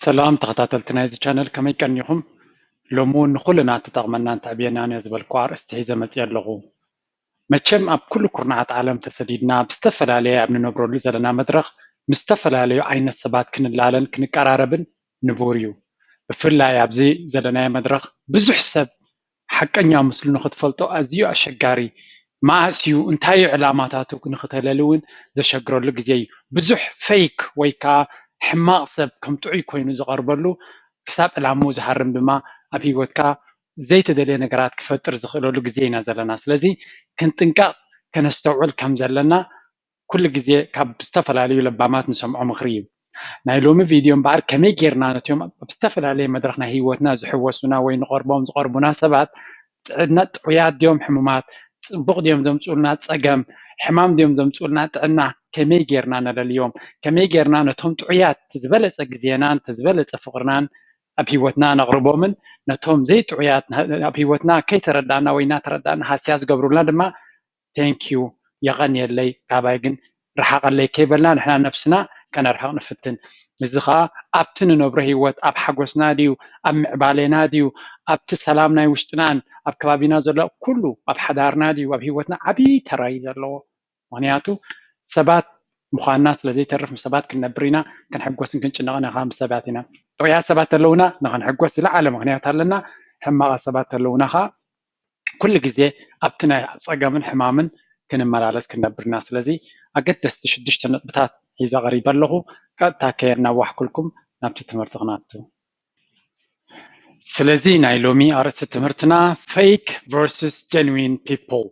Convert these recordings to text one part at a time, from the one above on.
ሰላም ተኸታተልቲ ናይዚ ቻነል፣ ከመይ ቀኒኹም? ሎሚ እውን ንኹልና ትጠቕመናን ተዕብየናን እያ ዝበልኩ ኣርእስቲ ሒዘ መፅየ ኣለኹ። መቸም ኣብ ኩሉ ኩርናዓት ዓለም ተሰዲድና ብዝተፈላለየ ኣብ ንነብረሉ ዘለና መድረኽ ምስ ዝተፈላለዩ ዓይነት ሰባት ክንላለን ክንቀራረብን ንቡር እዩ። ብፍላይ ኣብዚ ዘለናዮ መድረኽ ብዙሕ ሰብ ሓቀኛ ምስሉ ንኽትፈልጦ ኣዝዩ ኣሸጋሪ፣ መኣስ እዩ፣ እንታይ እዩ ዕላማታቱ ንኽተለሊ እውን ዘሸግረሉ ግዜ እዩ። ብዙሕ ፌክ ወይ ከዓ ሕማቕ ሰብ ከም ጥዑይ ኮይኑ ዝቐርበሉ፣ ክሳብ ዕላምኡ ዝሃርም ድማ ኣብ ህይወትካ ዘይተደልየ ነገራት ክፈጥር ዝኽእለሉ ግዜ ኢና ዘለና። ስለዚ ክንጥንቀቕ ከነስተውዕል ከም ዘለና ኩሉ ግዜ ካብ ዝተፈላለዩ ለባማት ንሰምዖ ምኽሪ እዩ። ናይ ሎሚ ቪድዮ እምበኣር ከመይ ጌርና ነቲኦም ኣብ ዝተፈላለየ መድረኽ ናይ ህይወትና ዝሕወሱና ወይ ንቐርቦም ዝቐርቡና ሰባት ጥዕና ጥዑያት ድዮም ሕሙማት፣ ፅቡቕ ድዮም ዘምፅኡልና ፀገም፣ ሕማም ድዮም ዘምፅኡልና ጥዕና፣ ከመይ ጌርና ነለልዮም፣ ከመይ ጌርና ነቶም ጥዑያት እቲ ዝበለፀ ግዜናን እቲ ዝበለፀ ፍቕርናን ኣብ ህይወትና ነቕርቦምን ነቶም ዘይጥዑያት ኣብ ህይወትና ከይተረዳእና ወይ እናተረዳእና ሃስያ ዝገብሩልና ድማ thank you፣ የቐንየለይ፣ ካባይ ግን ርሓቐለይ ከይበልና ንሕና ነብስና ከነርሕቕ ንፍትን። እዚ ኸኣ ኣብቲ ንነብሮ ህይወት፣ ኣብ ሓጎስና ድዩ፣ ኣብ ምዕባሌና ድዩ፣ ኣብቲ ሰላም ናይ ውሽጥናን ኣብ ከባቢና ዘሎ ኩሉ፣ ኣብ ሓዳርና ድዩ፣ ኣብ ህይወትና ዓብዪ ተራ እዩ ዘለዎ። ምኽንያቱ ሰባት ምዃንና ስለ ዘይተርፍ ምስ ሰባት ክንነብር ኢና፣ ክንሕጎስን ክንጭነቕን ኢና ምስ ሰባት ኢና። ጥዑያት ሰባት ተለውና ንኽንሕጎስ ዝለዓለ ምኽንያት ኣለና፣ ሕማቓት ሰባት ተለውና ኸኣ ኩሉ ግዜ ኣብቲ ናይ ጸገምን ሕማምን ክንመላለስ ክንነብር ኢና። ስለዚ ኣገደስቲ ሽዱሽተ ነጥብታት ሒዘ ቀሪበ ኣለኹ። ቀጥታ ከየናዋሕኩልኩም ናብቲ ትምህርቲ ክናቱ። ስለዚ ናይ ሎሚ ኣርእስቲ ትምህርትና fake versus genuine people፣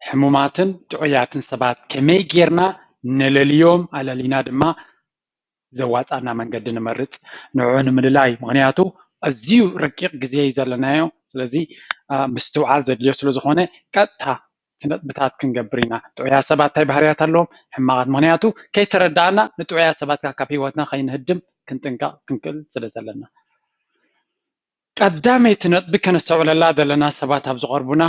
ሕሙማትን ጥዑያትን ሰባት ከመይ ጌርና ነለልዮም፣ ኣለሊና ድማ ዘዋጻና መንገዲ ንመርጽ፣ ንዕኡ ንምልላይ። ምኽንያቱ ኣዝዩ ረቂቕ ግዜ እዩ ዘለናዮ። ስለዚ አ፣ ምስትውዓል ዘድልዮ ስለ ዝኾነ ቀጥታ እቲ ነጥብታት ክንገብር ኢና። ጥዑያት ሰባት እንታይ ባህርያት ኣለዎም? ሕማቓት። ምኽንያቱ ከይተረዳእና ንጥዑያት ሰባት ካብ ህይወትና ከይንህድም ክንጥንቀቕ ክንክእል ስለ ዘለና። ቀዳመይቲ ነጥቢ ከነስተውዕለላ ዘለና ሰባት ኣብ ዝቐርቡና፣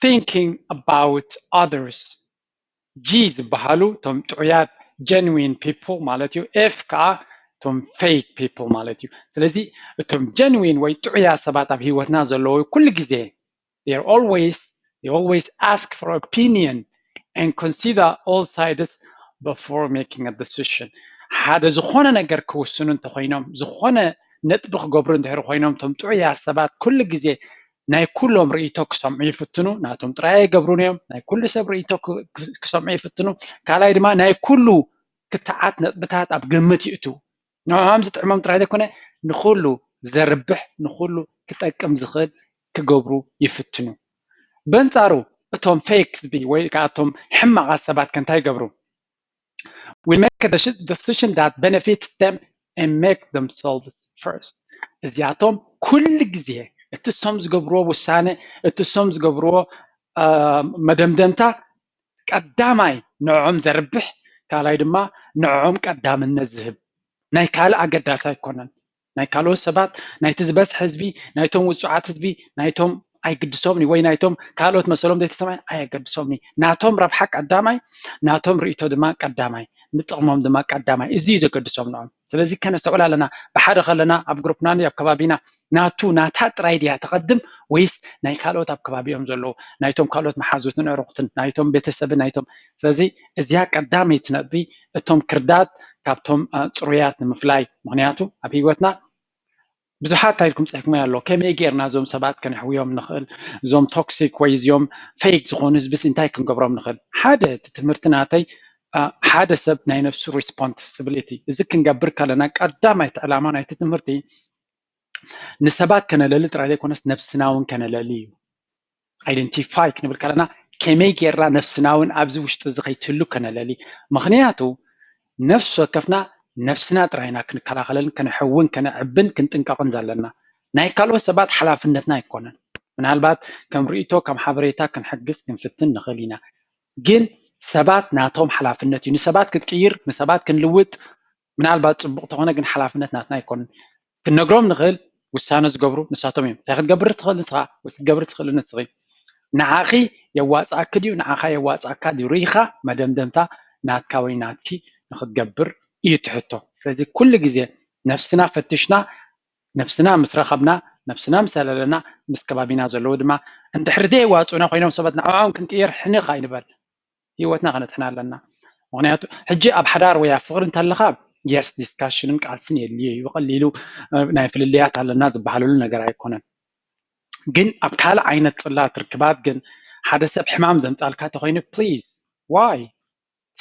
thinking about others። G ዝበሃሉ እቶም ጥዑያት genuine people ማለት እዩ። F ከዓ እቶም fake people ማለት እዩ። ስለዚ እቶም genuine ወይ ጥዑያት ሰባት ኣብ ህይወትና ዘለዉ ኩሉ ግዜ they are always they always ask for opinion and consider all sides before making a decision። ሓደ ዝኾነ ነገር ክውስኑ እንተኾይኖም፣ ዝኾነ ነጥቢ ክገብሩ እንድሕር ኮይኖም፣ እቶም ጥዑያት ሰባት ኩሉ ግዜ ናይ ኩሎም ርእይቶ ክሰምዑ ይፍትኑ። ናቶም ጥራይ ኣይገብሩን እዮም። ናይ ኩሉ ሰብ ርእይቶ ክ- ክ- ክሰምዑ ይፍትኑ። ካልኣይ ድማ ናይ ኩሉ ክትዓት ነጥብታት ኣብ ግምት ይእትዉ። ንዕኦም ዝጥዕሞም ጥራይ ዘይኮነ ንኹሉ ዘርብሕ፣ ንኹሉ ክጠቅም ዝኽእል ክገብሩ ይፍትኑ። በንጻሩ እቶም fake ህዝቢ ወይ ከዓ እቶም ሕማቓት ሰባት ከ እንታይ ይገብሩ? Will make a deci- decision that benefits them and make themselves first። እዚኣቶም ኩሉ ግዜ እቲ እሶም ዝገብርዎ ውሳነ፣ እቲ እሶም ዝገብርዎ አ፣ መደምደምታ ቀዳማይ ንዕኦም ዘርብሕ፣ ካልኣይ ድማ ንዕኦም ቀዳምነት ዝህብ፣ ናይ ካልእ ኣገዳሲ ኣይኮነን። ናይ ካልኦት ሰባት፣ ናይቲ ዝበዝሐ ህዝቢ፣ ናይቶም ውጹዓት ህዝቢ፣ ናይቶም ኣይግድሶምኒ ወይ ናይቶም ካልኦት መሰሎም ዘይተሰማዕ ኣየገድሶምኒ። ናቶም ረብሓ ቀዳማይ፣ ናቶም ርእይቶ ድማ ቀዳማይ፣ ንጥቕሞም ድማ ቀዳማይ። እዚ እዩ ዘገድሶም ንኦም። ስለዚ ከነስተውዕል ኣለና። ብሓደ ከለና ኣብ ግሩፕና ኣብ ከባቢና ናቱ ናታ ጥራይ ድያ ተቐድም ወይስ ናይ ካልኦት ኣብ ከባቢኦም ዘለዉ ናይቶም ካልኦት መሓዙትን ዕሩቕትን ናይቶም ቤተሰብን ናይቶም ስለዚ እዚኣ ቀዳመይቲ ነጥቢ እቶም ክርዳት ካብቶም አ፣ ጽሩያት ንምፍላይ ምኽንያቱ ኣብ ህይወትና ብዙሓት እንታይ ኢልኩም ጽሕፍኩም ኣሎ ከመይ ጌርና እዞም ሰባት ከነሕውዮም ንኽእል እዞም ቶክሲክ ወይ እዚኦም ፌክ ዝኾኑ ህዝብስ እንታይ ክንገብሮም ንኽእል ሓደ እቲ ትምህርቲ ናተይ አ፣ ሓደ ሰብ ናይ ነፍሱ ሪስፖንሲቢሊቲ እዚ ክንገብር ከለና ቀዳማይቲ ዕላማ ናይቲ ትምህርቲ ንሰባት ከነለሊ ጥራይ ዘይኮነስ ነብስና እውን ከነለሊ እዩ። ኣይደንቲፋይ ክንብል ከለና ከመይ ጌርና ነብስና እውን ኣብዚ ውሽጢ እዚ ከይትህሉ ከነለሊ። ምኽንያቱ ነፍሲ ወከፍና ነብስና ጥራይና ክንከላኸለልን ከነሕውን ከነዕብን ክንጥንቀቕን ዘለና። ናይ ካልኦት ሰባት ሓላፍነትና ኣይኮነን። ምናልባት ከም ርእይቶ ከም ሓበሬታ ክንሕግዝ ክንፍትን ንኽእል ኢና። ግን ሰባት ናቶም ሓላፍነት እዩ። ንሰባት ክትቅይር ንሰባት ክንልውጥ ምናልባት ፅቡቕ ተኾነ ግን ሓላፍነት ናትና ኣይኮንን። ክንነግሮም ንኽእል ውሳነ ዝገብሩ ንሳቶም እዮም። እንታይ ክትገብር ትኽእል ንስኻ ወይ ክትገብር ትኽእል ንስኺ። ንዓኺ የዋፅኣኪ ድዩ ንዓኻ የዋፅኣካ ድዩ ርኢኻ መደምደምታ ናትካ ወይ ናትኪ ንክትገብር እዩ ትሕቶ። ስለዚ ኩሉ ግዜ ነፍስና ፈትሽና፣ ነፍስና ምስ ረኸብና፣ ነፍስና ምስ ኣለለና፣ ምስ ከባቢና ዘለዉ ድማ እንድሕር ዘየዋፅኡና ኮይኖም ሰባት ንዕኦም ክንቅየር ሕንኽ ኣይንበል። ህይወትና ከነድሕና ኣለና። ምክንያቱ ሕጂ ኣብ ሓዳር ወይ ኣብ ፍቅሪ እንተለካ yes discussion ን ቃልስን የድልዮ እዩ። ብቀሊሉ ናይ ፍልልያት ኣለና ዝበሃለሉ ነገር ኣይኮነን። ግን ኣብ ካልእ ዓይነት ፅላት ርክባት ግን ሓደ ሰብ ሕማም ዘምፃልካ ተኮይኑ please why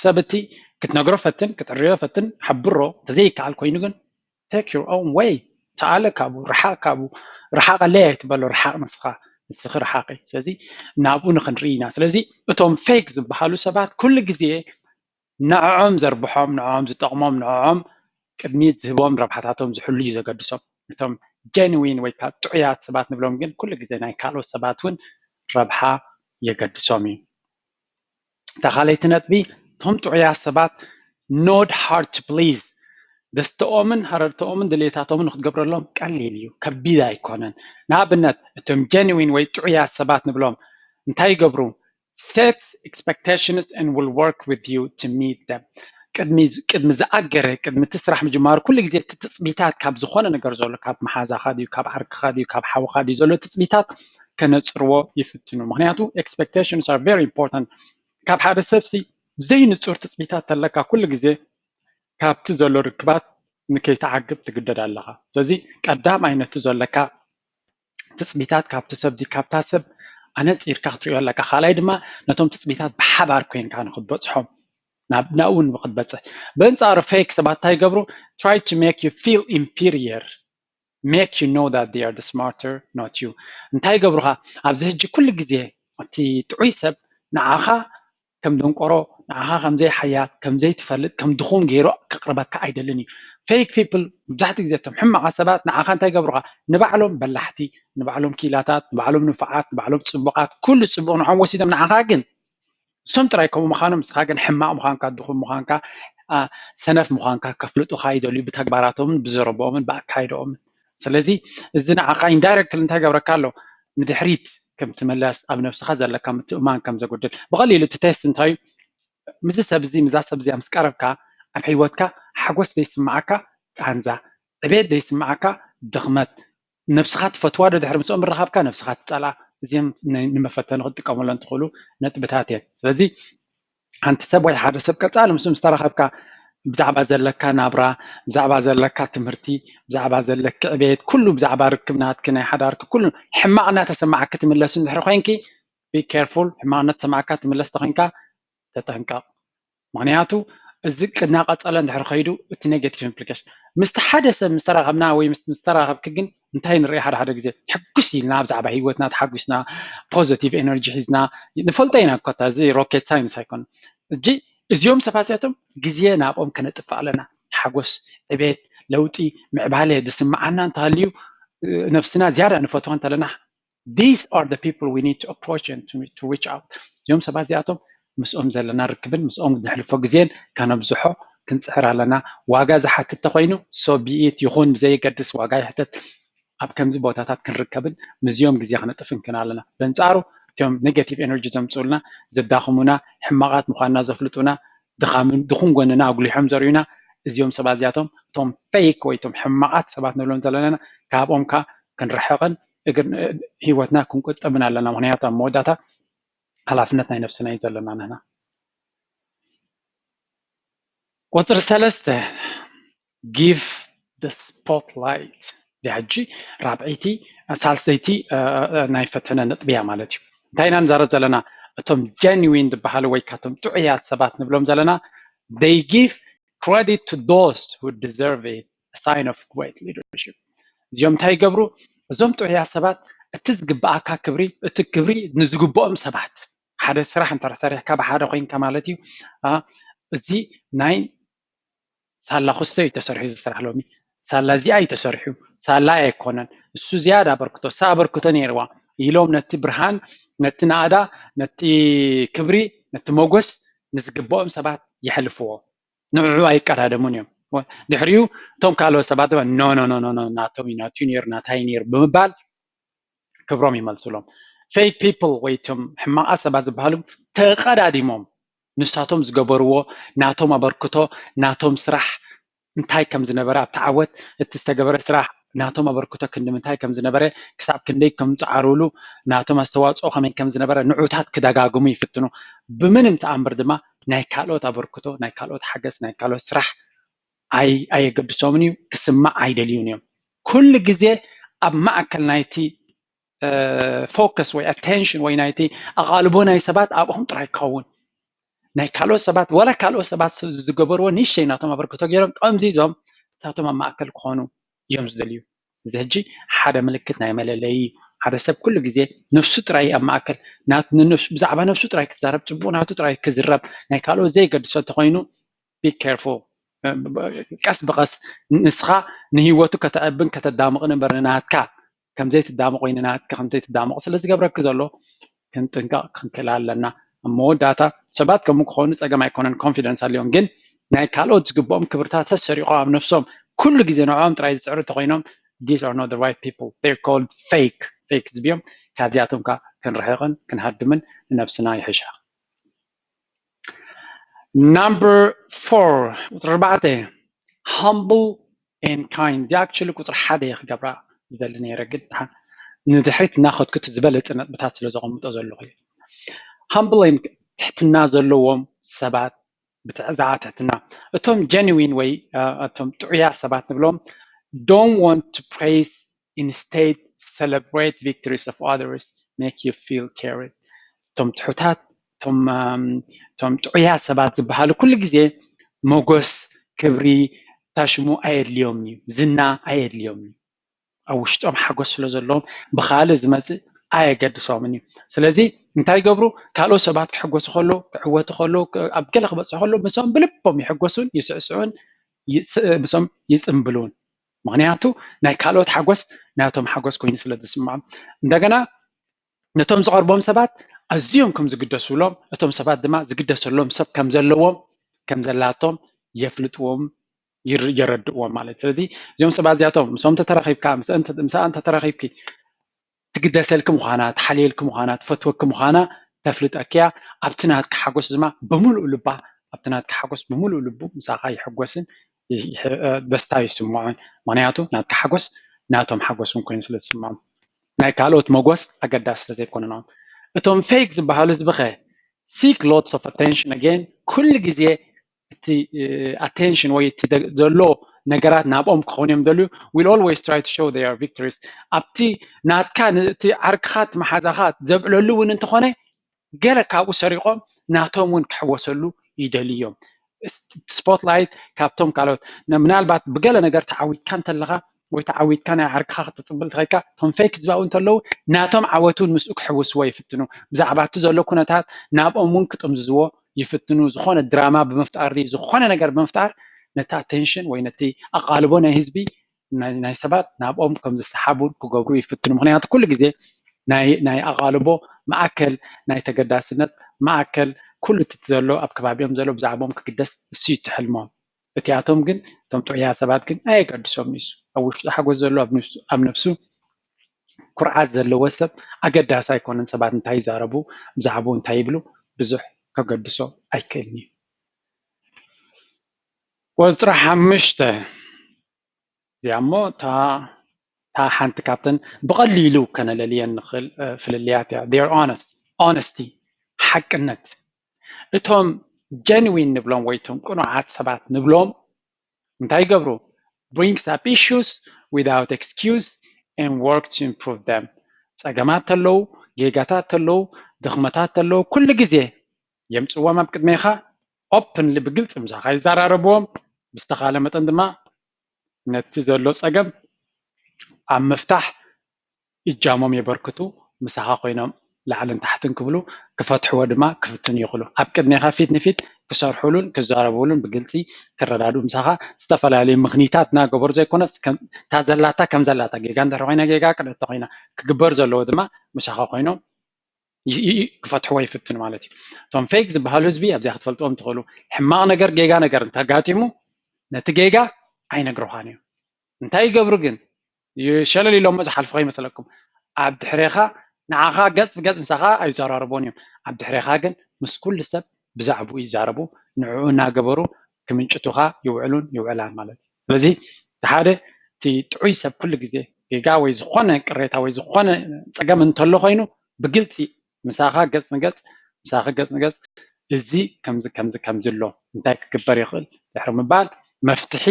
ሰብ እቲ ክትነግሮ ፈትን ክትዕርዮ ፈትን ሓብሮ እንተዘይከኣል ኮይኑ ግን take your own way ተኣለ ካብኡ ርሓቅ ካብኡ ርሓቀለይ ኣይትበሎ ርሓቅ ንስኻ ንስኺ ርሓቂ ስለዚ ናብኡ ንክንርኢ ኢና ስለዚ እቶም fake ዝበሃሉ ሰባት ኩሉ ግዜ ንዕዖም ዘርብሖም ንዕዖም ዝጠቕሞም ንዕዖም ቅድሚት ዝህቦም ረብሓታቶም ዝሕሉ እዩ ዘገድሶም እቶም genuine ወይ ከዓ ጥዑያት ሰባት ንብሎም ግን ኩሉ ግዜ ናይ ካልኦት ሰባት እውን ረብሓ የገድሶም እዩ እታ ካልኣይቲ ነጥቢ እቶም ጥዑያት ሰባት not hard to please ደስተኦምን ሃረርተኦምን ድሌታቶምን ንክትገብረሎም ቀሊል እዩ ከቢድ ኣይኮነን ንኣብነት እቶም genuine ወይ ጥዑያት ሰባት ንብሎም እንታይ ይገብሩ set expectations and will work with you to meet them ቅድሚ ዝኣገረ ቅድሚ እቲ ስራሕ ምጅማሩ ኩሉ ግዜ እቲ ትፅቢታት ካብ ዝኾነ ነገር ዘሎ ካብ መሓዛኻ ድዩ ካብ ዓርክኻ ድዩ ካብ ሓውኻ ድዩ ዘሎ ትፅቢታት ከነፅርዎ ይፍትኑ ምክንያቱ expectations are very important ካብ ሓደ ሰብ ሲ ዘይንፁር ትፅቢታት ተለካ ኩሉ ግዜ ካብቲ ዘሎ ርክባት ንከይተዓግብ ትግደድ ኣለኻ ስለዚ ቀዳማይ ነቲ ዘለካ ትፅቢታት ካብቲ ሰብ ካብታ ሰብ ኣነፂርካ ክትሪኦ ኣለካ ካልኣይ ድማ ነቶም ትፅቢታት ብሓባር ኮይንካ ንክትበፅሖም ናብኡ ንክትበፅሕ በንፃሩ fake ሰባት እንታይ ይገብሩ try to make you feel inferior make you know that they are the smarter not you እንታይ ይገብሩካ ኣብዚ ሕጂ ኩሉ ግዜ እቲ ጥዑይ ሰብ ንዓኻ ከም ደንቆሮ ንዓኻ ከም ዘይሓያል ከም ዘይትፈልጥ ከም ድኹም ገይሩ ከቕርበካ ኣይደልን እዩ fake people መብዛሕትኡ ግዜ እቶም ሕማቓት ሰባት ንዓኻ እንታይ ይገብሩኻ ንባዕሎም በላሕቲ ንባዕሎም ኪላታት ንባዕሎም ንፉዓት ንባዕሎም ፅቡቓት ኩሉ ፅቡቕ ንዖም ወሲዶም ንዓኻ ግን እሶም ጥራይ ከምኡ ምዃኖም ንስኻ ግን ሕማቕ ምዃንካ ድኹም ምዃንካ ሰነፍ ምዃንካ ከፍልጡኻ ይደልዩ ብተግባራቶምን ብዘረብኦምን ብኣካይደኦምን ስለዚ እዚ ንዓኻ indirectly እንታይ ገብረካ ኣሎ ንድሕሪት ከም ትምለስ ኣብ ነብስኻ ዘለካ ምትእማን ከም ዘጉድል ብቐሊሉ እቲ test እንታይ እዩ ምዚ ሰብ እዚ ምዛ ሰብ እዚኣ ምስ ቀረብካ ኣብ ህይወትካ ሓጎስ ዘይስማዓካ ቃንዛ ዕቤት ዘይስማዓካ ድኽመት ነብስኻ ትፈትዋ ዶ ድሕሪ ምስኦም ምረኻብካ ነብስኻ ትፀልኣ እዚኦም ንመፈተኒ ክትጥቀመሎም ትኽእሉ ነጥብታት እዮም ስለዚ ሓንቲ ሰብ ወይ ሓደ ሰብ ቀፃሊ ምስ ምስ ተራኸብካ ብዛዕባ ዘለካ ናብራ ብዛዕባ ዘለካ ትምህርቲ ብዛዕባ ዘለክ ዕቤት ኩሉ ብዛዕባ ርክብ ናትክ ናይ ሓዳርክ ኩሉ ሕማቕ እናተሰማዓክ ትምለስ እንድሕር ኮይንኪ be careful ሕማቕ እናተሰማዓካ ትምለስ ተኮይንካ ተጠንቀቕ ምክንያቱ እዚ እናቀፀለ እንድሕር ከይዱ እቲ negative implication ምስቲ ሓደ ሰብ ምስተራኸብና ወይ ምስ ምስተራኸብክ ግን እንታይ ንርኢ ሓደ ሓደ ግዜ ሕጉስ ኢልና ብዛዕባ ህይወትና ተሓጒስና positive energy ሒዝና ንፈልጦ ኢና እኮ እዚ rocket science ኣይኮነ እጂ እዚኦም ሰባት እዚኣቶም ግዜ ናብኦም ከነጥፍእ ኣለና ሓጎስ ዕቤት ለውጢ ምዕባለ ዝስምዓና እንተሃልዩ ነብስና ዝያዳ ንፈትዋ እንተለና these are the people we need to approach and to, to reach out እዚኦም ሰባት እዚኣቶም ምስኦም ዘለና ርክብን ምስኦም ነሕልፎ ግዜን ከነብዝሖ ክንፅዕር ኣለና ዋጋ ዝሓትት ተኮይኑ so be it ይኹን ብዘየገድስ ዋጋ ይሕተት ኣብ ከምዚ ቦታታት ክንርከብን ምስዚኦም ግዜ ክነጥፍን ክን ኣለና በንፃሩ እቶም negative energy ዘምፅኡልና ዘዳኽሙና ሕማቓት ምኳንና ዘፍልጡና ድኻምን ድኹም ጎንና ኣጉሊሖም ዘርእዩና እዚኦም ሰባት እዚኣቶም እቶም fake ወይ እቶም ሕማቓት ሰባት ንብሎም ዘለና ካብኦም ከ ክንርሕቕን ህይወትና ክንቁጠብን ኣለና ምክንያቱ ኣብ መወዳእታ ሓላፍነት ናይ ነብስና እዩ ዘለና ንህና ቁፅሪ ሰለስተ give the spotlight እዚኣ ሕጂ ራብዐይቲ ሳልሰይቲ ናይ ፈተነ ነጥብያ ማለት እዩ እንታይ ኢና ንዛረብ ዘለና እቶም genuine ዝበሃሉ ወይ ካቶም ጥዑያት ሰባት ንብሎም ዘለና they give credit to those who deserve it a sign of great leadership እዚኦም እንታይ ይገብሩ እዞም ጥዑያት ሰባት እቲ ዝግብኣካ ክብሪ እቲ ክብሪ ንዝግብኦም ሰባት ሓደ ስራሕ እንተ ሰሪሕካ ብሓደ ኮይንካ ማለት እዩ እዚ ናይ ሳላ ክስቶ እዩ ተሰሪሑ እዚ ስራሕ ሎሚ ሳላ እዚኣ እዩ ተሰሪሑ ሳላ ኣይኮነን እሱ ዝያዳ ኣበርክቶ እሳ ኣበርክቶ ነይርዋ ኢሎም ነቲ ብርሃን ነቲ ናእዳ ነቲ ክብሪ ነቲ ሞጎስ ንዝግብኦም ሰባት የሕልፍዎ ንዕዑ ኣይቀዳደሙን እዮም ድሕሪኡ እቶም ካልኦት ሰባት ድማ no no no no no ናቶም እዩ ናቱ ነይሩ ናታይ ነይሩ ብምባል ክብሮም ይመልስሎም fake people ወይ እቶም ሕማቓት ሰባት ዝበሃሉ ተቐዳዲሞም ንሳቶም ዝገበርዎ ናቶም ኣበርክቶ ናቶም ስራሕ እንታይ ከም ዝነበረ፣ ኣብቲ ዓወት እቲ ዝተገበረ ስራሕ ናቶም ኣበርክቶ ክንዲ ምንታይ ከም ዝነበረ፣ ክሳብ ክንደይ ከም ጸዓሩሉ፣ ናቶም ኣስተዋጽኦ ከመይ ከም ዝነበረ ንዑታት ክደጋግሙ ይፍትኑ። ብምንም ተኣምር ድማ ናይ ካልኦት ኣበርክቶ፣ ናይ ካልኦት ሓገዝ፣ ናይ ካልኦት ስራሕ ኣይ ኣየገድሶምን እዩ፣ ክስማዕ ኣይደልዩን እዮም። ኩሉ ግዜ ኣብ ማእከል ናይቲ ፎከስ ወይ ኣቴንሽን ወይ ናይቲ ኣቓልቦ ናይ ሰባት ኣብኦም ጥራይ ክኸውን፣ ናይ ካልኦት ሰባት፣ ዋላ ካልኦት ሰባት ዝገበርዎ ንእሽተይ ናቶም ኣበርክቶ ገይሮም ጠምዚዞም ንሳቶም ኣብ ማእከል ክኾኑ እዮም ዝደልዩ። እዚ ሕጂ ሓደ ምልክት ናይ መለለዪ እዩ። ሓደ ሰብ ኩሉ ግዜ ነፍሱ ጥራይ ኣብ ማእከል ናት- ንነፍሱ- ብዛዕባ ነፍሱ ጥራይ ክዛረብ፣ ጽቡቕ ናቱ ጥራይ ክዝረብ፣ ናይ ካልኦት ዘይገድሶ እንተኾይኑ be careful፣ ቀስ ብቐስ ንስኻ ንህይወቱ ከተዕብን ከተዳምቕን እምበር ንናትካ ከም ዘይትዳምቕ ወይ ንናትካ ከም ዘይትዳምቕ ስለ ዝገብረኪ ዘሎ ክንጥንቀቕ ክንክእል ኣለና። ኣብ መወዳእታ ሰባት ከምኡ ክኾኑ ጸገም ኣይኮነን፣ ኮንፊደንስ ኣለዎም፣ ግን ናይ ካልኦት ዝግብኦም ክብርታት ተሰሪቖም ኣብ ነፍሶም ኩሉ ግዜ ንዕኦም ጥራይ ዝጽዕሩ እንተኾይኖም these are not the right people, they're called fake፣ ፌክ ህዝቢ እዮም። ካብዚኣቶም ከ ክንርሕቕን ክንሃድምን ንነብስና ይሕሻ። Number four፣ ቁፅሪ ኣርባዕተ፣ humble and kind። እዚ actually ቁፅሪ ሓደ እየ ክገብራ ዝደሊ ነይረ፣ ግን ድሓን ንድሕሪት እናኸድኩ እቲ ዝበለፀ ነጥብታት ስለ ዘቐምጦ ዘለኹ እየ። Humble and ትሕትና ዘለዎም ሰባት፣ ብትሕዛ ትሕትና፣ እቶም ጀንዊን ወይ እ፣ እቶም ጥዑያት ሰባት ንብሎም don't want to praise, instead celebrate victories of others, make you feel cared። እቶም ትሑታት፣ እቶም እም፣ እቶም ጥዑያት ሰባት ዝበሃሉ ኩሉ ግዜ ሞጎስ፣ ክብሪ፣ ታሽሙ ኣየድልዮም እዩ፣ ዝና ኣየድልዮም እዩ። ኣብ ውሽጦም ሓጎስ ስለ ዘለዎም ብኻልእ ዝመፅእ ኣየገድሶምን እዩ። ስለዚ እንታይ ይገብሩ? ካልኦት ሰባት ክሕጎሱ ከለዉ፣ ክዕወቱ ከለዉ፣ ክ- ኣብ ገለ ክበፅሑ ከለዉ ምስኦም ብልቦም ይሕጎሱን ይስዕስዑን ይስ- ምስኦም ይፅምብሉን። ምኽንያቱ ናይ ካልኦት ሓጎስ ናቶም ሓጎስ ኮይኑ ስለ ዝስምዖም። እንደገና ነቶም ዝቐርቦም ሰባት ኣዝዮም ከም ዝግደሱሎም፣ እቶም ሰባት ድማ ዝግደሰሎም ሰብ ከም ዘለዎም ከም ዘላቶም የፍልጥዎም፣ ይር- የረድእዎም ማለት። ስለዚ እዚኦም ሰባት እዚኣቶም ምስኦም እንተተራኺብካ፣ ምስ- እንተ- ምስኣ እንተተራኺብኪ ትግደሰልኪ ምዃና፣ ትሓልየልኪ ምዃና፣ ትፈትወኪ ምዃና ተፍልጠኪ እያ። ኣብቲ ናትካ ሓጎስ ድማ ብምሉእ ልባ፣ ኣብቲ ናትካ ሓጎስ ብምሉእ ልቡ ምሳኻ ይሕጎስን ይሕ- እ፣ ደስታ ይስምዖን። ምኽንያቱ ናትካ ሓጎስ ናቶም ሓጎስ እውን ኮይኑ ስለ ዝስምዖም፣ ናይ ካልኦት መጎስ ኣገዳሲ ስለ ዘይኮነ ንኦም። እቶም ፌክ ዝበሃሉ ህዝቢ ኸ seek lots of attention again፣ ኩሉ ግዜ እቲ ኣቴንሽን ወይ እቲ ደ- ዘሎ ነገራት ናብኦም ክኾኑ እዮም ደልዩ። Will always try to show their victories። ኣብቲ ናትካ ን- እቲ ዓርክኻ እቲ መሓዛኻ ዘብዕለሉ እውን እንተኾነ ገለ ካብኡ ሰሪቖም ናቶም እውን ክሕወሰሉ ይደልዩ እዮም። ስፖትላይት ካብቶም ካልኦት ን- ምናልባት ብገለ ነገር ተዓዊትካ እንተለኻ ወይ ተዓዊትካ ናይ ዓርክኻ ክትፅብል ትኸድካ እቶም ፌክ ዝበሃሉ እንተለዉ ናቶም ዓወት እውን ምስኡ ክሕውስዎ ይፍትኑ። ብዛዕባ እቲ ዘሎ ኩነታት ናብኦም እውን ክጥምዝዝዎ ይፍትኑ። ዝኾነ ድራማ ብምፍጣር ድዩ፣ ዝኾነ ነገር ብምፍጣር ነቲ ኣቴንሽን ወይ ነቲ ኣቓልቦ ናይ ህዝቢ ናይ ናይ ሰባት ናብኦም ከም ዝሰሓቡን ክገብሩ ይፍትኑ። ምኽንያቱ ኩሉ ግዜ ናይ ናይ ኣቓልቦ ማእከል፣ ናይ ተገዳስነት ማእከል፣ ኩሉ እቲ ዘሎ ኣብ ከባቢኦም ዘሎ ብዛዕባኦም ክግደስ እሱ እዩ እቲ ሕልሞም። እቲኣቶም ግን እቶም ጥዑያት ሰባት ግን ኣየገድሶም እዩ። ኣብ ውሽጡ ሓጎስ ዘሎ ኣብ ነፍሱ ኣብ ነፍሱ ኩርዓት ዘለዎ ሰብ ኣገዳሲ ኣይኮነን። ሰባት እንታይ ይዛረቡ፣ ብዛዕባኡ እንታይ ይብሉ ብዙሕ ከገድሶ ኣይክእልን እዩ። ቁፅሪ ሓሙሽተ እዚኣ እሞ እታ እታ ሓንቲ ካብተን ብቐሊሉ ከነለልየን ንኽእል እ፣ ፍልልያት እያ። They're honest፣ honesty፣ ሓቅነት። እቶም ጀንዊን ንብሎም ወይ እቶም ቅኑዓት ሰባት ንብሎም እንታይ ይገብሩ? Brings up issues without excuse and work to improve them። ፀገማት ተለዉ፣ ጌጋታት ተለዉ፣ ድኽመታት ተለዉ ኩሉ ግዜ የምፅዎም ኣብ ቅድሜኻ። ኦፕንሊ ብግልፂ ምሳኻ ይዘራረብዎም። ብዝተኻለ መጠን ድማ ነቲ ዘሎ ፀገም ኣብ ምፍታሕ እጃሞም የበርክቱ። ምሳኻ ኮይኖም ላዕልን ታሕትን ክብሉ ክፈትሕዎ ድማ ክፍትኑ ይኽእሉ። ኣብ ቅድሜኻ ፊት ንፊት ክሰርሑሉን ክዛረቡሉን ብግልፂ ክረዳድኡ ምሳኻ ዝተፈላለዩ ምኽኒታት እናገበሩ ዘይኮነስ ከም- እታ ዘላታ ከም ዘላታ ጌጋ እንድሕር ኮይና ጌጋ ቅድእቲ ኮይና ክግበር ዘለዎ ድማ ምሳኻ ኮይኖም ይ- ይ- ይ- ክፈትሕዎ ይፍትኑ ማለት እዩ። እቶም ፌክ ዝበሃሉ ህዝቢ ኣብዚኣ ክትፈልጥዎም ትኽእሉ ሕማቕ ነገር ጌጋ ነገር እንተጋጢሙ ነቲ ጌጋ ኣይነግርኻን እዮም። እንታይ ይገብሩ ግን ሸለል ኢሎሞ ዝሓልፉ ከይመስለኩም። ኣብ ድሕሬኻ ንዓኻ ገጽ ብገጽ ምሳኻ ኣይዘራረቦን እዮም። ኣብ ድሕሬኻ ግን ምስ ኩሉ ሰብ ብዛዕባኡ ይዛረቡ፣ ንዕኡ እናገበሩ ክምንጭቱኻ ይውዕሉን ይውዕላን ማለት እዩ። ስለዚ ሓደ እቲ ጥዑይ ሰብ ኩሉ ግዜ ጌጋ ወይ ዝኾነ ቅሬታ ወይ ዝኾነ ፀገም እንተሎ ኮይኑ ብግልፂ ምሳኻ ገፅ ንገፅ ምሳኻ ገፅ ንገፅ እዚ ከምዚ ከምዚ ከምዚ ኣሎ እንታይ ክግበር ይኽእል ድሕሪ ምባል መፍትሒ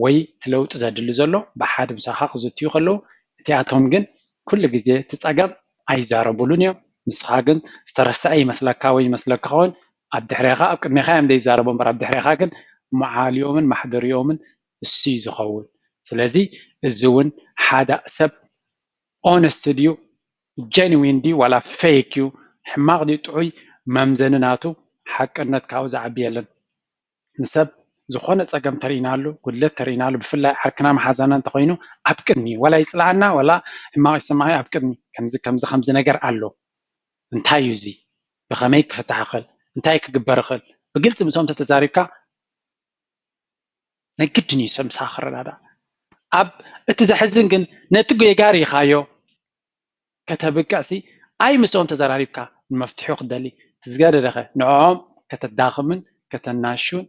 ወይ እቲ ለውጢ ዘድሊ ዘሎ ብሓደ ምሳኻ ክዝትዩ ከለዉ እቲኣቶም ግን ኩሉ ግዜ እቲ ፀገም ኣይዛረቡሉን እዮም። ንስኻ ግን ዝተረስዐ ይመስለካ ወይ ይመስለካ ኸውን ኣብ ድሕሬኻ ኣብ ቅድሜኻ እዮም ዘይዛረቡ እምበር ኣብ ድሕሬኻ ግን መዓልዮምን ማሕደሪኦምን እሱ እዩ ዝኸውን። ስለዚ እዚ እውን ሓደ ሰብ ኦነስት ድዩ ጀንዊን ድዩ ዋላ ፌክ እዩ ሕማቕ ድዩ ጥዑይ መምዘኒ ናቱ ሓቅነት ካብኡ ዝዓቢ የለን። ንሰብ ዝኾነ ፀገም ተሪኢናሉ ጉድለት ተሪኢናሉ ብፍላይ ዓርክና መሓዛና እንተኮይኑ ኣብ ቅድሚ ዋላ ይፅልኣና ዋላ ሕማቕ ይሰማዕ ኣብ ቅድሚ ከምዚ ከምዚ ከምዚ ነገር ኣሎ እንታይ እዩ እዚ ብኸመይ ክፍታሕ ይኽእል እንታይ ክግበር ይኽእል ብግልፂ ምስኦም ተተዛሪብካ ናይ ግድን እዩ ሰብ ምሳኻ ክረዳዳእ ኣብ እቲ ዘሕዝን ግን ነቲ ጌጋ ሪኢኻዮ ከተብቅዕሲ ኣይ ምስኦም ተዘራሪብካ ንመፍትሒ ክደሊ ዝገደደኸ ንዕኦም ከተዳኽምን ከተናሹን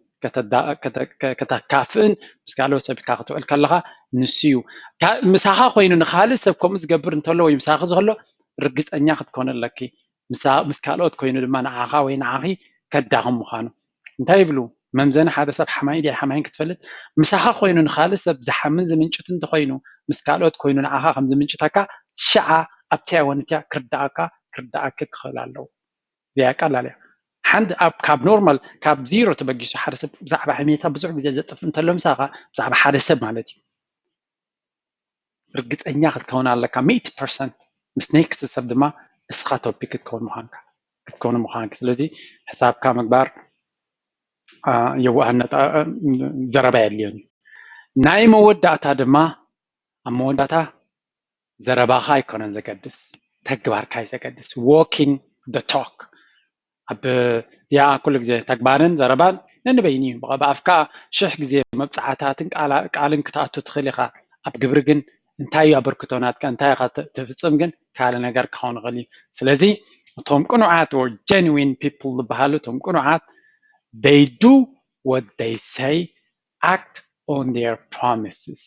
ከተካፍእን ምስ ካልኦት ሰብ ኢልካ ክትውዕል ከለኻ ንሱ እዩ ምሳኻ ኮይኑ ንካልእ ሰብ ከምኡ ዝገብር እንተሎ ወይ ምሳኺ ዝህሎ ርግፀኛ ክትኮነ ኣለኪ ምስ ካልኦት ኮይኑ ድማ ንዓኻ ወይ ንዓኺ ከዳኽም ምዃኑ እንታይ ይብሉ መምዘኒ ሓደ ሰብ ሓማይ ድያ ሓማይን ክትፈልጥ ምሳኻ ኮይኑ ንኻልእ ሰብ ዝሓምን ዝምንጭት እንተኮይኑ ምስ ካልኦት ኮይኑ ንዓኻ ከም ዝምንጭተካ ሽዓ ኣብቲያ ወንትያ ክርዳኣካ ክርዳኣኪ ክኽእል ኣለዎ እዚኣ ቀላል እያ ሓንቲ ኣብ ካብ ኖርማል ካብ ዚሮ ተበጊሱ ሓደ ሰብ ብዛዕባ ሕሜታ ብዙሕ ግዜ ዘጥፍ እንተሎ ምሳኻ ብዛዕባ ሓደ ሰብ ማለት እዩ ርግፀኛ ክትከውን ኣለካ ሚእቲ ፐርሰንት ምስ ኔክስት ሰብ ድማ እስኻ ቶፒክ ክትከውን ምዃንካ ክትከውን ምዃንካ ስለዚ ሕሳብካ ምግባር የዋህነት ዘረባ የድልዮን እዩ ናይ መወዳእታ ድማ ኣብ መወዳእታ ዘረባኻ ኣይኮነን ዘገድስ ተግባርካ እዩ ዘገድስ walking the talk ኣብ እዚኣ ኩሉ ግዜ ተግባርን ዘረባን ነንበይኑ እዩ ብኣፍካ ሽሕ ግዜ መብፅዓታትን ቃልን ክትኣቱ ትኽእል ኢኻ ኣብ ግብሪ ግን እንታይ እዩ ኣበርክቶ ናትካ እንታይ ኢኻ ትፍፅም ግን ካልእ ነገር ክኸውን ይኽእል እዩ ስለዚ እቶም ቅኑዓት or genuine people ዝበሃሉ እቶም ቅኑዓት they do what they say act on their promises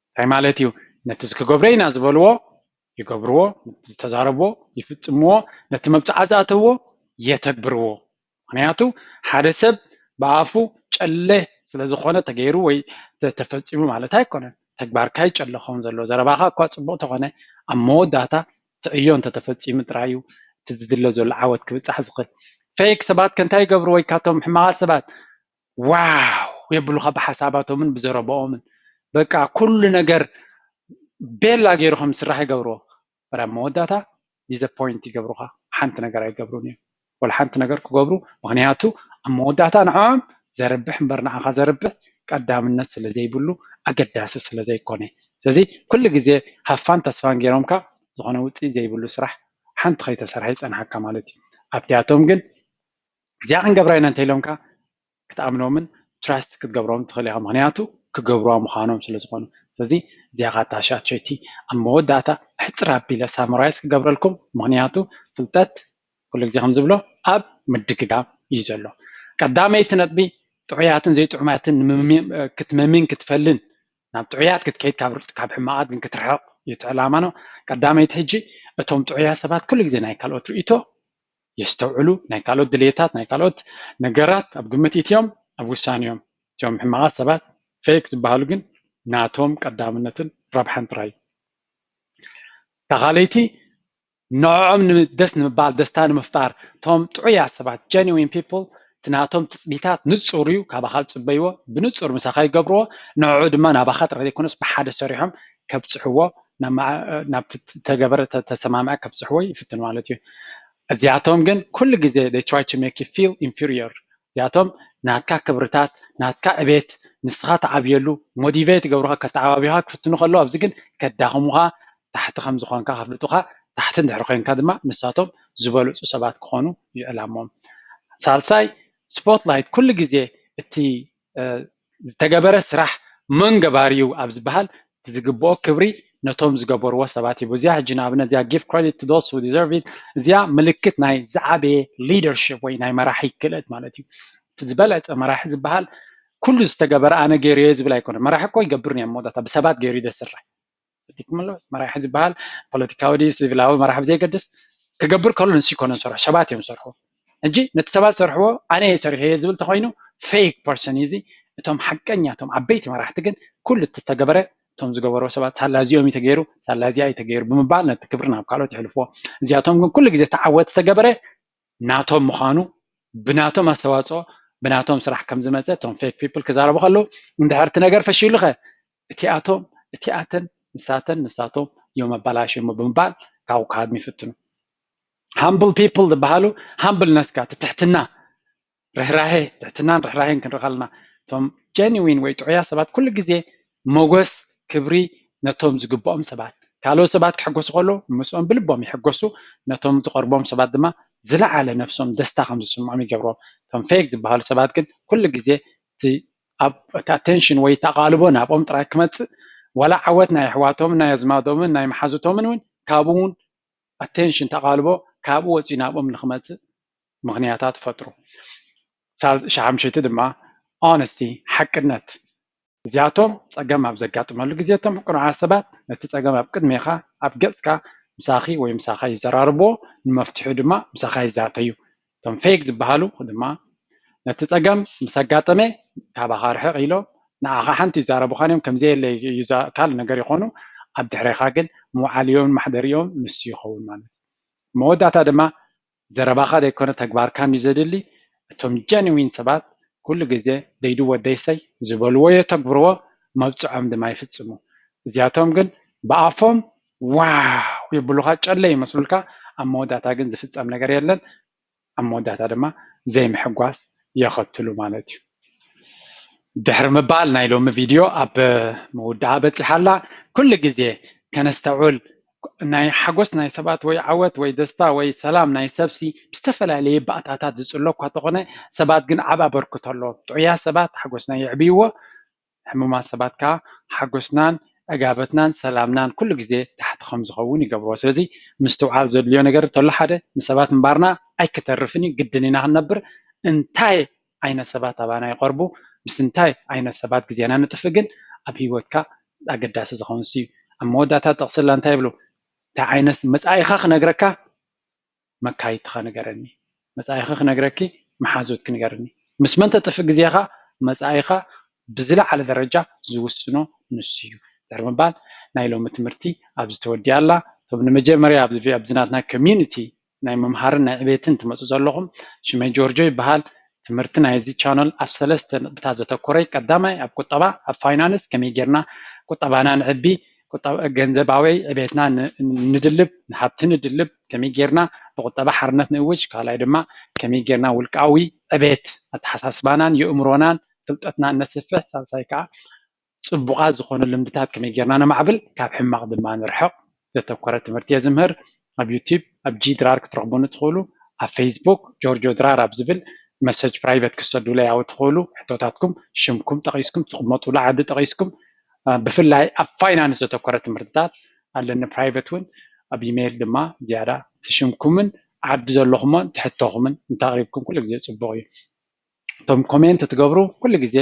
እንታይ ማለት እዩ ነቲ ክገብሮ ኢና ዝበልዎ ይገብርዎ ዝተዛረብዎ ይፍፅምዎ ነቲ መብፅዓ ዝኣተውዎ የተግብርዎ ምክንያቱ ሓደ ሰብ ብኣፉ ጨለ ስለዝኾነ ተገይሩ ወይ ተፈፂሙ ማለት ኣይኮነን ተግባርካ ይጨለ ክኸውን ዘለዎ ዘረባኻ እኳ ፅቡቅ ተኾነ ኣብ መወዳእታ ትዕዮ እንተተፈፂሙ ጥራይ እዩ እቲ ዝድለ ዘሎ ዓወት ክብፃሕ ዝኽእል ፌክ ሰባት ከንታይ ይገብሩ ወይ ካቶም ሕማቓት ሰባት ዋው የብሉኻ ብሓሳባቶምን ብዘረብኦምን በቃ ኩሉ ነገር ቤላ ገይሩ ከም ዝስራሕ ይገብርዎ በር ኣብ መወዳእታ ዲዘፖይንት ይገብሩኻ ሓንቲ ነገር ኣይገብሩን እዮም ወላ ሓንቲ ነገር ክገብሩ ምክንያቱ ኣብ መወዳእታ ንዕኦም ዘርብሕ እምበር ንዓኻ ዘርብሕ ቀዳምነት ስለ ዘይብሉ ኣገዳሲ ስለ ዘይኮነ ስለዚ ኩሉ ግዜ ሃፋን ተስፋን ገይሮምካ ዝኾነ ውፅኢት ዘይብሉ ስራሕ ሓንቲ ከይተሰርሐ ይፀንሓካ ማለት እዩ ኣብቲኣቶም ግን እዚኣ ክንገብራ ኢና እንተኢሎምካ ክትኣምኖምን ትራስት ክትገብሮም ትኽእል ኢኻ ምክንያቱ ክገብርዋ ምዃኖም ስለ ዝኾኑ ስለዚ እዚኣ ኻታ ሻት ሸይቲ ኣብ መወዳእታ ሕፅር ኣቢለ ሳሙራይዝ ክገብረልኩም ምክንያቱ ፍልጠት ኩሉ ግዜ ከም ዝብሎ ኣብ ምድግጋም እዩ ዘሎ ቀዳመይቲ ነጥቢ ጥዑያትን ዘይጥዑማትን ክትመምን ክትፈልን ናብ ጥዑያት ክትከይድ ካብ ሕማቓት ግን ክትርሕቕ እዩ ዕላማ ነው ቀዳመይቲ ሕጂ እቶም ጥዑያት ሰባት ኩሉ ግዜ ናይ ካልኦት ርእቶ የስተውዕሉ ናይ ካልኦት ድሌታት ናይ ካልኦት ነገራት ኣብ ግምት ኢትዮም ኣብ ውሳኔኦም እቶም ሕማቓት ሰባት ፌክ ዝበሃሉ ግን ናቶም ቀዳምነትን ረብሓን ጥራይ እዩ ታኻለይቲ ንዕኦም ደስ ንምባል ደስታ ንምፍጣር እቶም ጥዑያት ሰባት genuine people እቲ ናቶም ትፅቢታት ንፁር እዩ ካባኻ ዝፅበይዎ ብንፁር ምሳኻ ይገብርዎ ንዕኡ ድማ ናባኻ ጥራይ ዘይኮነስ ብሓደ ሰሪሖም ከብፅሕዎ ናብ ተገበረ ተሰማምዐ ከብፅሕዎ ይፍትን ማለት እዩ እዚኣቶም ግን ኩሉ ግዜ they try to make you feel inferior እዚኣቶም ናትካ ክብርታት ናትካ ዕቤት ንስኻ ትዓብየሉ ሞቲቬት ይገብሩኻ ከተዓባቢኻ ክፍትኑ ከለዉ ኣብዚ ግን ከዳኽሙኻ ታሕቲ ከም ዝኾንካ ከፍልጡኻ ታሕቲ እንድሕር ኮይንካ ድማ ንሳቶም ዝበልፁ ሰባት ክኾኑ ይዕላሞም ሳልሳይ ስፖትላይት ኩሉ ግዜ እቲ ዝተገበረ ስራሕ መን ገባሪ እዩ ኣብ ዝበሃል ዝግብኦ ክብሪ ነቶም ዝገበርዎ ሰባት ሂቡ እዚኣ ሕጂ ንኣብነት እዚኣ give credit to those who deserve it እዚኣ ምልክት ናይ ዝዓበየ leadership ወይ ናይ መራሒ ክእለት ማለት እዩ እቲ ዝበለፀ መራሒ ዝበሃል ኩሉ ዝተገበረ ኣነ ገይረዮ ዝብል ኣይኮነ። መራሒ እኮ ይገብር ናይ መወዳእታ ብሰባት ገይሩ እዩ ዘስርሕ። ፈቲኩም ኣሎ መራሒ ዝበሃል ፖለቲካዊ ድዩ ሲቪላዊ መራሒ ብዘይገድስ ክገብር ከሎ ንሱ ይኮነ ዝሰርሑ ሰባት እዮም ዝሰርሑ። ሕጂ ነቲ ሰባት ዝሰርሕዎ ኣነ እየ ሰሪሐዮ ዝብል ተኮይኑ ፌክ ፐርሰን እዩ እዚ። እቶም ሓቀኛ እቶም ዓበይቲ መራሕቲ ግን ኩሉ እቲ ዝተገበረ እቶም ዝገበርዎ ሰባት ሳላ እዚኦም እዩ ተገይሩ ሳላ እዚኣ እዩ ተገይሩ ብምባል ነቲ ክብሪ ናብ ካልኦት የሕልፍዎ። እዚኣቶም ግን ኩሉ ግዜ ተዓወት ዝተገበረ ናቶም ምዃኑ ብናቶም ኣስተዋፅኦ ብናቶም ስራሕ ከም ዝመፀ እቶም ፌክ ፒፕል ክዛረቡ ከለዉ እንድሕር እቲ ነገር ፈሺሉኸ እቲኣቶም እቲኣተን ንሳተን ንሳቶም እዮም ኣባላሽሞ ብምባል ካብኡ ክሃድሙ ይፍትኑ። ሃምብል ፒፕል ዝበሃሉ ሃምብልነስካ ትትሕትና ርህራሄ ትሕትናን ርህራሄን ክንርኢ ከለና እቶም ጀኒዊን ወይ ጥዑያት ሰባት ኩሉ ግዜ ሞጎስ ክብሪ ነቶም ዝግብኦም ሰባት ካልኦት ሰባት ክሕጎሱ ከሎ ምስኦም ብልቦም ይሕጎሱ ነቶም ዝቐርቦም ሰባት ድማ ዝለዓለ ነብሶም ደስታ ከም ዝስምዖም ይገብሮም እቶም ፌክ ዝበሃሉ ሰባት ግን ኩሉ ግዜ እቲ ኣቴንሽን ወይ ተቓልቦ ናብኦም ጥራይ ክመፅእ ዋላ ዓወት ናይ ኣሕዋቶምን ናይ ኣዝማዶምን ናይ መሓዙቶምን እውን ካብኡ እውን ኣቴንሽን ተቓልቦ ካብኡ ወፂኡ ናብኦም ንክመፅእ ምኽንያታት ፈጥሩ። ሻሓምሸይቲ ድማ ኦነስቲ ሓቅነት። እዚኣቶም ፀገም ኣብ ዘጋጥመሉ ግዜ እቶም ቅኑዓት ሰባት ነቲ ፀገም ኣብ ቅድሜኻ ኣብ ገፅካ ምሳኺ ወይ ምሳኻ ይዘራርብዎ ንመፍትሑ ድማ ምሳኻ ይዛተዩ። እቶም ፌክ ዝበሃሉ ድማ ነቲ ፀገም ምስ ኣጋጠመ ካባኻ ርሕቕ ኢሎም ንዓኻ ሓንቲ ይዛረቡኻን እዮም ከምዘየለ ካልእ ነገር ይኾኑ ኣብ ድሕሬኻ ግን መውዓልዮምን ማሕደሪኦም ንሱ ይኸውን ማለት እዩ። መወዳእታ ድማ ዘረባኻ ዘይኮነ ተግባርካን እዩ ዘድሊ። እቶም ጀንዊን ሰባት ኩሉ ግዜ they do what they say ዝበልዎ የተግብርዎ መብፅዖም ድማ ይፍፅሙ። እዚኣቶም ግን ብኣፎም ዋው የብሉኻ ጨለ ይመስሉልካ ኣብ መወዳእታ ግን ዝፍፀም ነገር የለን። ኣብ መወዳእታ ድማ ዘይምሕጓስ የኸትሉ ማለት እዩ። ድሕሪ ምባል ናይ ሎሚ ቪድዮ ኣብ ምውዳኣ በፂሓ ኣላ። ኩሉ ግዜ ከነስተውዕል ናይ ሓጎስ ናይ ሰባት ወይ ዓወት ወይ ደስታ ወይ ሰላም ናይ ሰብሲ ብዝተፈላለየ ባእታታት ዝፅሎ እኳ ተኾነ ሰባት ግን ዓብ ኣበርክቶ ኣለዎም። ጥዑያት ሰባት ሓጎስና የዕብይዎ፣ ሕሙማት ሰባት ከዓ ሓጎስናን ዕጋበትናን ሰላምናን ኩሉ ግዜ ታሕቲ ከም ዝኸውን ይገብርዎ። ስለዚ ምስትውዓል ዘድልዮ ነገር እንተሎ ሓደ ምስ ሰባት ምንባርና ኣይክተርፍን እዩ፣ ግድን ኢና ክንነብር። እንታይ ዓይነት ሰባት ኣባና ይቐርቡ፣ ምስ እንታይ ዓይነት ሰባት ግዜና ንጥፍእ ግን ኣብ ህይወትካ ኣገዳሲ ዝኸውን እዩ። ኣብ መወዳእታ ጥቕስላ እንታይ ይብሉ? እንታይ ዓይነት መጻኢኻ ክነግረካ መካይድትኻ ንገረኒ፣ መጻኢኺ ክነግረኪ መሓዙትኪ ንገርኒ። ምስ መን ተጥፍእ ግዜኻ መጻኢኻ ብዝለዓለ ደረጃ ዝውስኖ ንሱ እዩ ድሕሪ ምባል ናይ ሎሚ ትምህርቲ ኣብዚ ተወዲኣ ኣላ። እቶም ንመጀመርያ ኣብዚ ኣብዚ ናትና ኮሚዩኒቲ ናይ ምምሃርን ናይ ዕቤትን ትመፁ ዘለኹም ሽመይ ጆርጆ ይበሃል። ትምህርቲ ናይዚ ቻነል ኣብ ሰለስተ ነጥብታት ዘተኮረ እዩ። ቀዳማይ ኣብ ቁጠባ ኣብ ፋይናንስ ከመይ ጌርና ቁጠባና ንዕቢ ገንዘባዊ ዕቤትና ንድልብ፣ ንሃብቲ ንድልብ፣ ከመይ ጌርና ብቁጠባ ሓርነት ንእውጅ፣ ካልኣይ ድማ ከመይ ጌርና ውልቃዊ ዕቤት ኣተሓሳስባናን የእምሮናን ፍልጠትና እነስፍሕ፣ ሳልሳይ ከዓ ፅቡቓት ዝኾኑ ልምድታት ከመይ ጌርና ነማዕብል፣ ካብ ሕማቕ ድማ ንርሕቕ ዘተኮረ ትምህርቲ እየ ዝምህር። ኣብ ዩቲብ ኣብ ጂ ድራር ክትረኽቡኒ ትኽእሉ፣ ኣብ ፌስቡክ ጆርጆ ድራር ኣብ ዝብል መሰጅ ፕራይቨት ክሰዱለይ ኣብ ትኽእሉ ሕቶታትኩም ሽምኩም ጠቒስኩም ትቕመጡሉ ዓዲ ጠቒስኩም ብፍላይ ኣብ ፋይናንስ ዘተኮረ ትምህርትታት ኣለኒ ፕራይቨት እውን ኣብ ኢሜይል ድማ ዝያዳ ትሽምኩምን ዓዲ ዘለኹሞን ትሕቶኹምን እንተቕሪብኩም ኩሉ ግዜ ፅቡቕ እዩ። እቶም ኮሜንት ትገብሩ ኩሉ ግዜ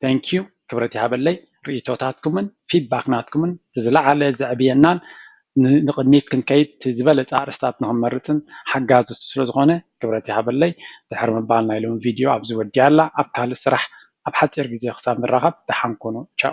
thank you ክብረት ይሃበለይ። ርእቶታትኩምን ፊድባክ ናትኩምን ዝለዓለ ዘዕብየናን ንቕድሚት ክንከይድ ዝበለፀ ኣርእስታት ንክንመርፅን ሓጋዚ ስለዝኾነ ክብረት ይሃበለይ። ድሕሪ ምባል ናይ ሎሚ ቪድዮ ኣብዚ ወዲኣ ኣላ። ኣብ ካልእ ስራሕ ኣብ ሓፂር ግዜ ክሳብ ንራኸብ ደሓን ኩኑ። ቻው።